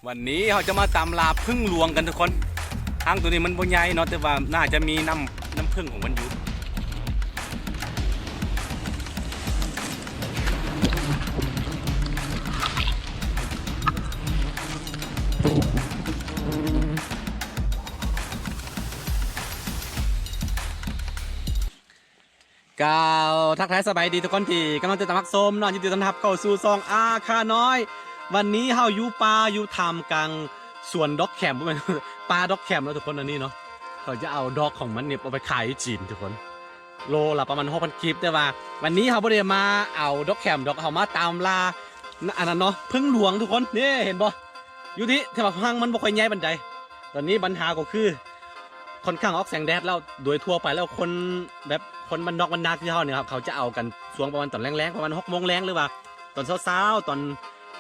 ວັນນີ້ເຮົາຈະມາຕາມລ່າເຜິ້ງຫຼວງກັນທຸກຄົນ. ຮັງໂຕນີ້ມັນບໍ່ໃຫຍ່ເນາະ ແຕ່ວ່າໜ້າຈະມີນ້ຳ ນ້ຳເຜິ້ງຂອງມັນຢູ່. ກ່າວທັກທາຍສະບາຍດີທຸກຄົນທີ່ກຳລັງຕິດຕາມຮັບຊົມເນາະ, ຍິນດີຕ້ອນຮັບເຂົ້າສູ່ຊ່ອງອາຄານ້ອຍ. ວັນນີ້ເຮົາຢູ່ປ່າ ຢູ່ທ່າມກາງສວນດອກແຂມ ບໍ່ແມ່ນ ປ່າດອກແຂມເນາະທຸກຄົນ. ອັນນີ້ເນາະ ເຂົາຈະເອົາດອກຂອງມັນນີ້ເອົາໄປຂາຍຢູ່ຈີນທຸກຄົນ, ໂລລະປະມານຫົກພັນກີບ. ແຕ່ວ່າວັນນີ້ເຮົາບໍ່ໄດ້ມາເອົາດອກແຂມດອກ, ເຮົາມາຕາມລ່າ ອັນນັ້ນເນາະ ເຜິ້ງຫຼວງທຸກຄົນ. ນີ້ເຫັນບໍ່ ຢູ່ທີ່ ແຕ່ວ່າຮັງມັນບໍ່ຄ່ອຍໃຫຍ່ປານໃດ. ຕອນນີ້ບັນຫາກໍຄື ຄ່ອນຂ້າງອອກແສງແດດແລ້ວ. ໂດຍທົ່ວໄປແລ້ວຄົນແບບຄົນບ້ານນອກບ້ານນາຄືເຮົານີ້ ເຂົາຈະເອົາກັນຊ່ວງປະມານຕອນແລງໆ ປະມານຫົກໂມງແລງ ຫຼືວ່າຕອນເຊົ້າໆ ຕອນ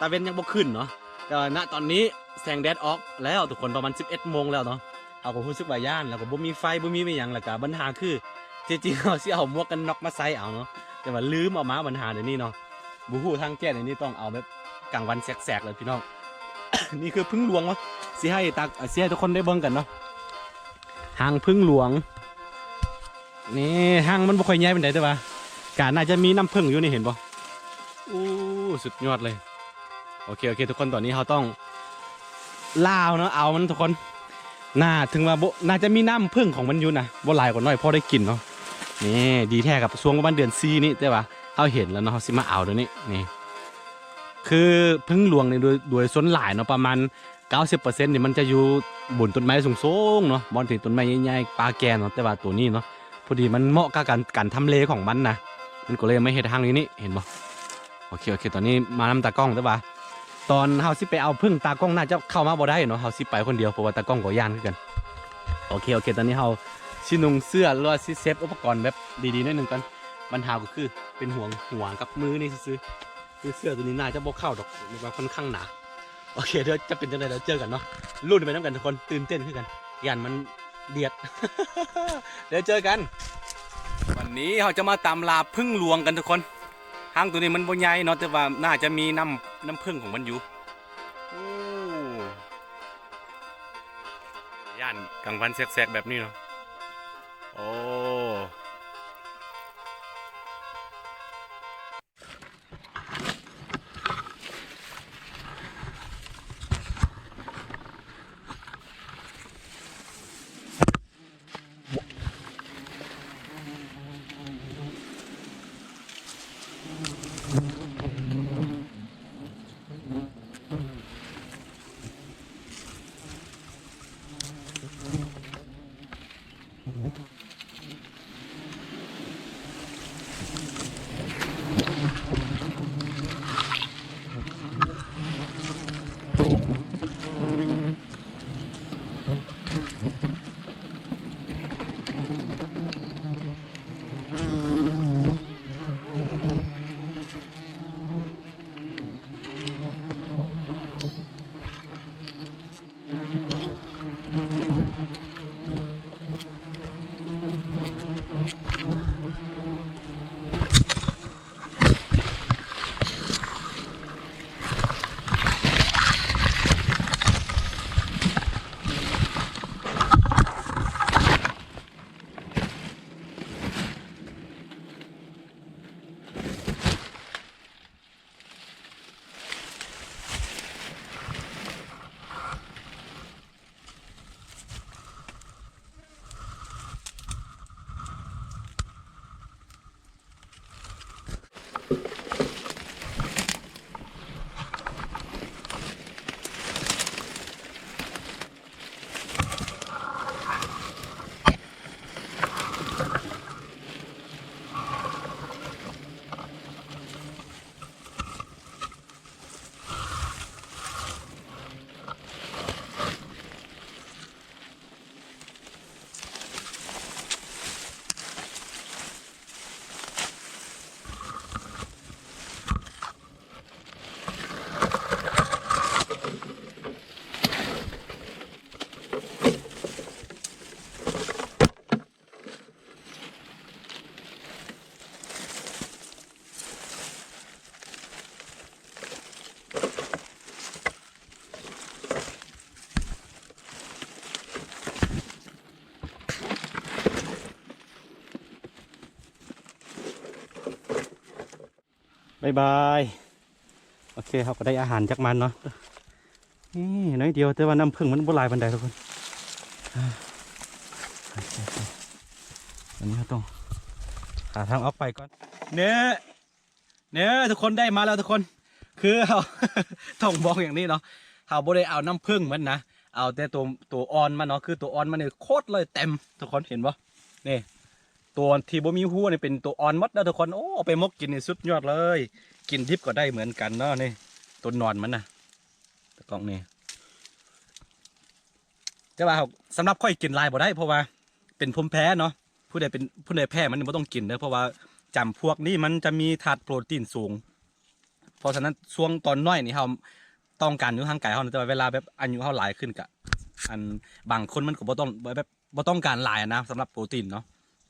ຕາເວັນຍັງບໍ່ຂຶ້ນເນາະ. ແຕ່ວ່ານະຕອນນີ້ແສງແດດອອກແລ້ວທຸກຄົນ ປະມານສິບເອັດໂມງແລ້ວເນາະ. ເຮົາກໍຮູ້ສຶກວ່າຢ້ານ ແລ້ວກໍບໍ່ມີໄຟ ບໍ່ມີແມ່ນຫຍັງ. ແລ້ວກໍບັນຫາຄື ທີ່ຈິງເຮົາຊິເອົາໝວກກັນນັອກມາໃສ່ເອົາເນາະ ແຕ່ວ່າລືມເອົາມາ. ບັນຫາດຽວນີ້ເນາະ ບໍ່ຮູ້ທາງແກ້ ດຽວນີ້ຕ້ອງເອົາແບບກາງວັນແສກໆເລີຍພີ່ນ້ອງ. ນີ້ຄືເຜິ້ງຫຼວງເນາະ ຊິໃຫ້ຕັກ ຊິໃຫ້ທຸກຄົນໄດ້ເບິ່ງກັນເນາະ. ຮັງເຜິ້ງຫຼວງ ນີ້ຮັງມັນບໍ່ຄ່ອຍໃຫຍ່ປານໃດ ແຕ່ວ່າກະໜ້າຈະມີນ້ຳເຜິ້ງຢູ່ນີ້ ເຫັນບໍ່? ໂອ້ ສຸດຍອດເລີຍ. ໂອເຄ ໂອເຄ ທຸກຄົນ ຕອນນີ້ເຮົາຕ້ອງລ່າເນາະ ເອົາມັນທຸກຄົນ. ໜ້າ ເຖິງວ່າບໍ່ ໜ້າຈະມີນ້ຳເຜິ້ງຂອງມັນຢູ່ນະ ບໍ່ຫຼາຍກໍໜ້ອຍ ພໍໄດ້ກິນເນາະ. ນີ້ດີແທ້ກັບຊ່ວງປະມານເດືອນສີ່ນີ້ ແຕ່ວ່າເຮົາເຫັນແລ້ວເນາະ ເຮົາຊິມາເອົາດຽວນີ້. ນີ້ຄືເຜິ້ງຫຼວງນີ້ ໂດຍ ໂດຍສ່ວນຫຼາຍເນາະ ປະມານ ເກົ້າສິບເປີເຊັນນີ້ມັນຈະຢູ່ບົນຕົ້ນໄມ້ສູງໆເນາະ ບ່ອນທີ່ຕົ້ນໄມ້ໃຫຍ່ໆ ປ່າແກ່ເນາະ. ແຕ່ວ່າໂຕນີ້ເນາະ ພໍດີມັນເໝາະກັບການ ການທຳເລຂອງມັນນະ ມັນກໍເລີຍມາເຮັດຮັງຢູ່ນີ້ ເຫັນບໍ່? ໂອເຄ ໂອເຄ ຕອນນີ້ມານຳຕາກ້ອງ ແຕ່ວ່າຕອນເຮົາຊິໄປເອົາເຜິ້ງ ຕາກ້ອງໜ້າຈະເຂົ້າມາບໍ່ໄດ້ເນາະ ເຮົາຊິໄປຄົນດຽວ ເພາະວ່າຕາກ້ອງກໍຢ້ານຄືກັນ. ໂອເຄ ໂອເຄ ຕອນນີ້ເຮົາຊິນຸ່ງເສື້ອ ຫຼືວ່າຊິເຊັດອຸປະກອນແບບດີໆໜ້ອຍໜຶ່ງກ່ອນ. ບັນຫາກໍຄືເປັນຫ່ວງຫົວກັບມືນີ້ຊື່ໆ ຄືເສື້ອໂຕນີ້ໜ້າຈະບໍ່ເຂົ້າດອກ ແບບວ່າຄ່ອນຂ້າງໜາ. ໂອເຄ ດຽວຈະເປັນຈັ່ງໃດ ດຽວເຈີກັນເນາະ ລຸ້ນໄປນຳກັນທຸກຄົນ. ຕື່ນເຕັ້ນຄືກັນ ຢ້ານມັນດຽດ ດຽວເຈີກັນ. ວັນນີ້ເຮົາຈະມາຕາມລ່າເຜິ້ງຫຼວງກັນທຸກຄົນ. ຮັງໂຕນີ້ມັນບໍ່ໃຫຍ່ເນາະ ແຕ່ວ່າໜ້າຈະມີນ້ຳ ນ້ຳເຜິ້ງຂອງມັນຢູ່. ໂອ້ ຢ້ານກາງວັນແສກໆແບບນີ້ເນາະ. ໂອ້ ບາຍບາຍ. ໂອເຄ ເຮົາກໍໄດ້ອາຫານຈາກມັນເນາະ. ນີ້ໜ້ອຍດຽວ ແຕ່ວ່ານ້ຳເຜິ້ງມັນບໍ່ຫຼາຍປານໃດທຸກຄົນ. ອັນນີ້ເຮົາຕ້ອງຫາທາງອອກໄປກ່ອນ. ເນ ເນ ທຸກຄົນ ໄດ້ມາແລ້ວທຸກຄົນ. ຄືເຮົາ ຕ້ອງບອກຢ່າງນີ້ເນາະ, ເຮົາບໍ່ໄດ້ເອົານ້ຳເຜິ້ງມັນນະ, ເອົາແຕ່ໂຕ ໂຕອ່ອນມັນເນາະ. ຄືໂຕອ່ອນມັນນີ້ໂຄດເລີຍ ເຕັມ ທຸກຄົນເຫັນບໍ່? ນີ້ ໂຕທີ່ບໍ່ມີຮູນີ້ເປັນໂຕອ່ອນໝົດເດີທຸກຄົນ. ໂອ້ ເອົາໄປໝົກກິນນີ້ສຸດຍອດເລີຍ, ກິນດິບກໍໄດ້ເໝືອນກັນເນາະ. ນີ້ໂຕນອນມັນນະ ຕາກ້ອງນີ້. ແຕ່ວ່າເຮົາ ສຳລັບຂ້ອຍກິນຫຼາຍບໍ່ໄດ້ ເພາະວ່າເປັນພູມແພ້ເນາະ. ຜູ້ໃດເປັນ ຜູ້ໃດແພ້ມັນບໍ່ຕ້ອງກິນເດີ ເພາະວ່າຈຳພວກນີ້ມັນຈະມີທາດໂປຣຕີນສູງ. ເພາະສະນັ້ນຊ່ວງຕອນນ້ອຍນີ້ເຮົາຕ້ອງການຢູ່ຮ່າງກາຍເຮົານະ, ແຕ່ວ່າເວລາແບບອາຍຸເຮົາຫຼາຍຂຶ້ນກະ ອັນ ບາງຄົນມັນກໍບໍ່ຕ້ອງ ແບບ ບໍ່ຕ້ອງການຫຼາຍນະ ສຳລັບໂປຣຕີນເນາະ.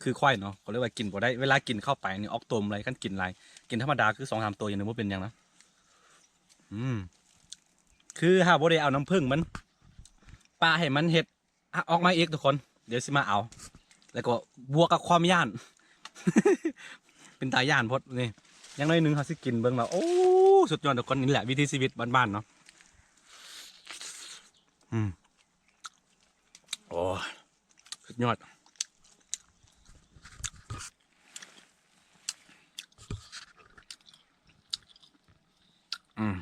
ຄືຂ້ອຍເນາະ ກໍເລີຍວ່າກິນບໍ່ໄດ້, ເວລາກິນເຂົ້າໄປນີ້ອອກໂຕມເລີຍ. ຄັນກິນຫຼາຍ ກິນທຳມະດາຄືສອງສາມໂຕຢ່າງໜຶ່ງບໍ່ເປັນຫຍັງນະ. ອືມ ຄືເຮົາບໍ່ໄດ້ເອົານ້ຳເຜິ້ງມັນ ປະໃຫ້ມັນເຮັດ ອະ ອອກມາອີກທຸກຄົນ, ດຽວຊິມາເອົາ ແລ້ວກໍບວກກັບຄວາມຢ້ານ ເປັນຕາຢ້ານໂພດນີ້. ຢ່າງໜ້ອຍໜຶ່ງເຮົາຊິກິນເບິ່ງວ່າ ໂອ້ ສຸດຍອດທຸກຄົນ. ນີ້ແຫຼະວິຖີຊີວິດບ້ານໆເນາະ. ອືມ ໂອ້ ສຸດຍອດ. ອືມ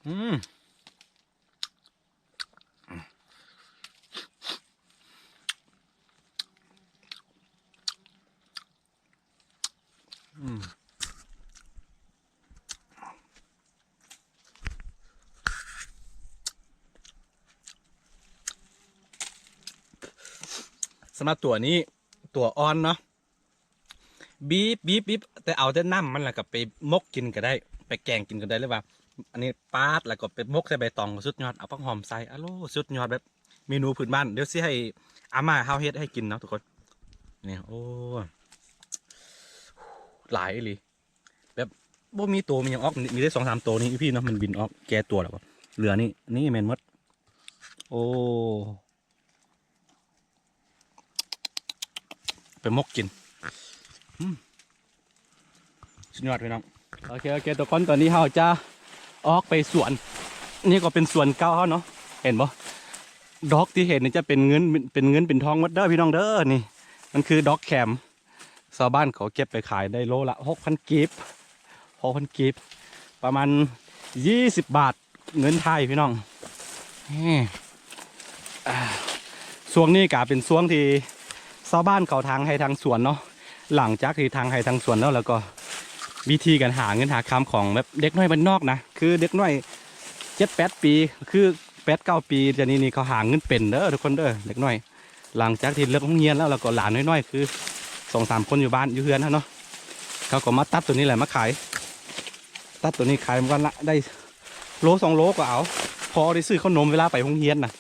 ອືມ ອືມ ສຳລັບຕົວນີ້ ຕົວອ່ອນເນາະ ບີບໆໆ ແຕ່ເອົາແຕ່ນ້ຳມັນ ແລ້ວກໍໄປໝົກກິນກໍໄດ້ ໄປແກງກິນກໍໄດ້ ຫຼືວ່າອັນນີ້ປາດ ແລ້ວກໍໄປໝົກໃສ່ໃບຕອງ ກໍສຸດຍອດ. ເອົາຜັກຫອມໃສ່ ອາໂລ ສຸດຍອດ. ແບບເມນູພື້ນບ້ານ ດຽວຊິໃຫ້ອາມ່າເຮົາເຮັດໃຫ້ກິນເນາະທຸກຄົນ. ນີ້ ໂອ້ ຫຼາຍອີ່ຫຼີ ແບບບໍ່ມີໂຕມີຫຍັງອອກ ມີແຕ່ສອງສາມໂຕນີ້ພີ່ເນາະ ມັນບິນອອກແກ່ຕົວແລ້ວ. ເຫຼືອນີ້ ນີ້ແມ່ນໝົດ. ໂອ້ ໄປໝົກກິນ ອືມ ສຸດຍອດພີ່ນ້ອງ. ໂອເຄ ໂອເຄ ທຸກຄົນ ຕອນນີ້ເຮົາຈະອອກໄປສວນ. ນີ້ກໍເປັນສວນເກົ່າເຮົາເນາະ ເຫັນບໍ່? ດອກທີ່ເຫັນນີ້ຈະເປັນເງິນ ເປັນເງິນເປັນທອງໝົດເດີພີ່ນ້ອງເດີ. ນີ້ມັນຄືດອກແຂມ ຊາວບ້ານເຂົາເກັບໄປຂາຍໄດ້ໂລລະຫົກພັນກີບ ຫົກພັນກີບ ປະມານຍີ່ສິບບາດ ເງິນໄທພີ່ນ້ອງ. ນີ້ ອ່າ ຊ່ວງນີ້ກະເປັນຊ່ວງທີ່ຊາວບ້ານເຂົາທາງໄຮ່ທາງສວນເນາະ. ຫຼັງຈາກທີ່ທາງໄຮ່ທາງສວນແລ້ວ ແລ້ວກໍວິທີການຫາເງິນຫາຄຳຂອງແບບເດັກນ້ອຍບ້ານນອກນະ ຄືເດັກນ້ອຍເຈັດແປດປີ ຄືແປດເກົ້າປີ ດຽວນີ້ນີ້ເຂົາຫາເງິນເປັນເດີທຸກຄົນເດີ ເດັກນ້ອຍ. ຫຼັງຈາກທີ່ເລີກໂຮງຮຽນແລ້ວ ແລ້ວກໍຫຼານນ້ອຍໆ ຄືສອງສາມຄົນຢູ່ບ້ານຢູ່ເຮືອນຫັ້ນເນາະ ເຂົາກໍມາຕັດໂຕນີ້ແຫຼະມາຂາຍ. ຕັດໂຕນີ້ຂາຍ ວັນລະໄດ້ໂລສອງໂລກໍເອົາ ພໍໄດ້ຊື້ເຂົ້າໜົມເວລາໄປໂຮງຮຽນນະ.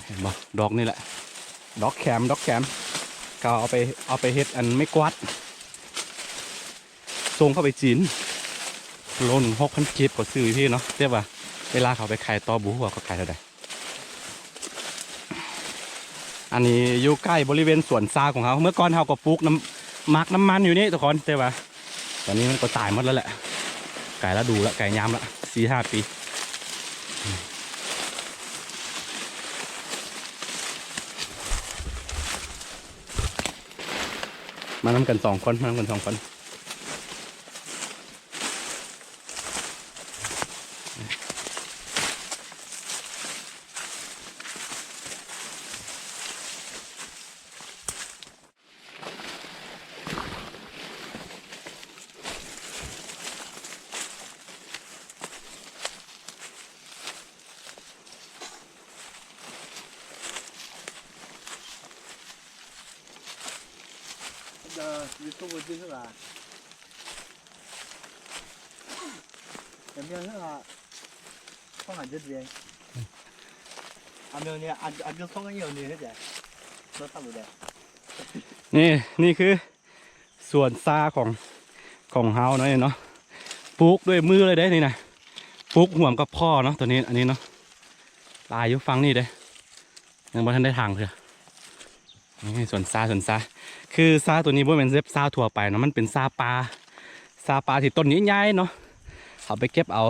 ເຫັນບໍ່? ດອກນີ້ແຫຼະ ດອກແຂມ ດອກແຂມ ກໍເອົາໄປ ເອົາໄປເຮັດອັນໄມ້ກວາດ ສົ່ງເຂົ້າໄປຈີນ ໂລໜຶ່ງຫົກພັນກີບ ກໍຊື້ຢູ່ພີ້ເນາະ. ແຕ່ວ່າເວລາເຂົາໄປຂາຍຕໍ່ ບໍ່ຮູ້ວ່າເຂົາຂາຍເທົ່າໃດ. ອັນນີ້ຢູ່ໃກ້ບໍລິເວນສວນຊາຂອງເຮົາ. ເມື່ອກ່ອນເຮົາກໍປູກນ້ຳ ໝາກນ້ຳມັນຢູ່ນີ້ທຸກຄົນ ແຕ່ວ່າຕອນນີ້ມັນກໍຕາຍໝົດແລ້ວແຫຼະ ໃກ້ລະດູລະ ໃກ້ຍາມລະ ສີ່ຫ້າປີ. ມານຳກັນສອງຄົນ ມານຳກັນສອງຄົນ. ນີ້ ນີ້ຄື ສວນຊາຂອງ ຂອງເຮົາເນາະ ເນາະ ປູກດ້ວຍມືເລີຍເດ້ນີ້ນະ ປູກຮ່ວມກັບພໍ່ເນາະ ໂຕນີ້ ອັນນີ້ເນາະ ຫຼາຍຢູ່ຝັ່ງນີ້ເດ້ ຍັງບໍ່ທັນໄດ້ຖາງເທື່ອ. ນີ້ສວນຊາ ສວນຊາ ຄືຊາໂຕນີ້ບໍ່ແມ່ນແບບຊາທົ່ວໄປເນາະ ມັນເປັນຊາປ່າ ຊາປ່າທີ່ຕົ້ນໃຫຍ່ໆເນາະ ເຮົາໄປເກັບເອົາ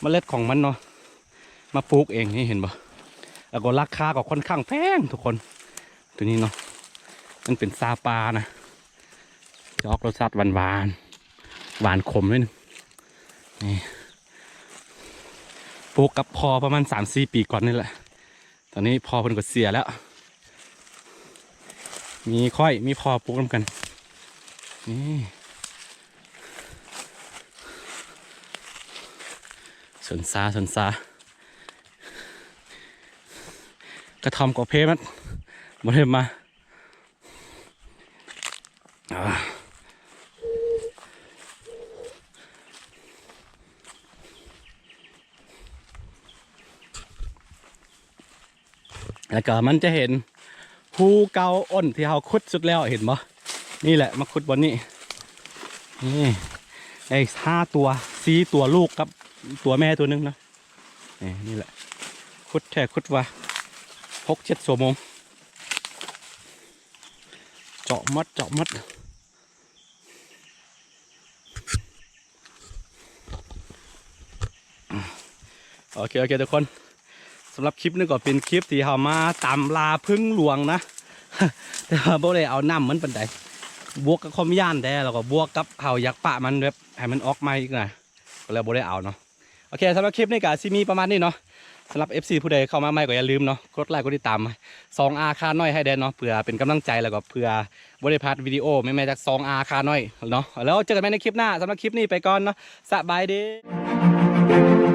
ເມລັດຂອງມັນເນາະ ມາປູກເອງ ນີ້ເຫັນບໍ່? ແລ້ວກໍລາຄາກໍຄ່ອນຂ້າງແພງທຸກຄົນ ໂຕນີ້ເນາະ ມັນເປັນຊາປ່ານະ ຈະອອກລົດຊາດຫວານໆ ຫວານຂົມໜ້ອຍໜຶ່ງ ນີ້ ປູກກັບພໍ່ປະມານສາມສີ່ປີກ່ອນນີ້ແຫຼະ ຕອນນີ້ພໍ່ເພິ່ນກໍເສຍແລ້ວ ມີຂ້ອຍ ມີພໍ່ປູກນຳກັນ ນີ້ ສວນຊາ ສວນຊາ ກະທ່ອມກໍເພມັນ ບໍ່ໄດ້ມາ ແລ້ວກໍມັນຈະເຫັນຮູເກົ່າ ໂອນທີ່ເຮົາຂຸດສຸດແລ້ວ ເຫັນບໍ່? ນີ້ແຫຼະ ມາຂຸດບ່ອນນີ້ ນີ້ ໄດ້ຫ້າຕົວ ສີ່ຕົວ ລູກກັບຕົວແມ່ຕົວໜຶ່ງເນາະ ນີ້ ນີ້ແຫຼະ ຂຸດແທ້ຂຸດວ່າ ຫົກເຈັດຊົ່ວໂມງ ເຈາະໝົດ ເຈາະໝົດ ໂອເຄ ໂອເຄ ທຸກຄົນ ສຳລັບຄລິບນີ້ກໍເປັນຄລິບທີ່ເຮົາມາຕາມລ່າເຜິ້ງຫຼວງນະ ແຕ່ວ່າບໍ່ໄດ້ເອົານ້ຳມັນປານໃດ ບວກກັບຄວາມຢ້ານແດ່ ແລ້ວກໍບວກກັບເຮົາຢາກປະມັນແບບໃຫ້ມັນອອກໃໝ່ອີກນະ ກໍເລີຍບໍ່ໄດ້ເອົາເນາະ ໂອເຄ ສຳລັບຄລິບນີ້ກໍຊິມີປະມານນີ້ເນາະ ສຳລັບເອັຟຊີຜູ້ໃດເຂົ້າມາໃໝ່ກໍຢ່າລືມເນາະ ກົດໄລກົດຕິດຕາມຊ່ອງອາຄານ້ອຍໃຫ້ແດ່ເນາະ ເພື່ອເປັນກຳລັງໃຈ ແລ້ວກໍເພື່ອບໍ່ໄດ້ພາດວິດີໂອໃໝ່ໆຈາກຊ່ອງອາຄານ້ອຍເນາະ ແລ້ວເຈີກັນໃໝ່ໃນຄລິບໜ້າ ສຳລັບຄລິບນີ້ໄປກ່ອນເນາະ ສະບາຍດີ.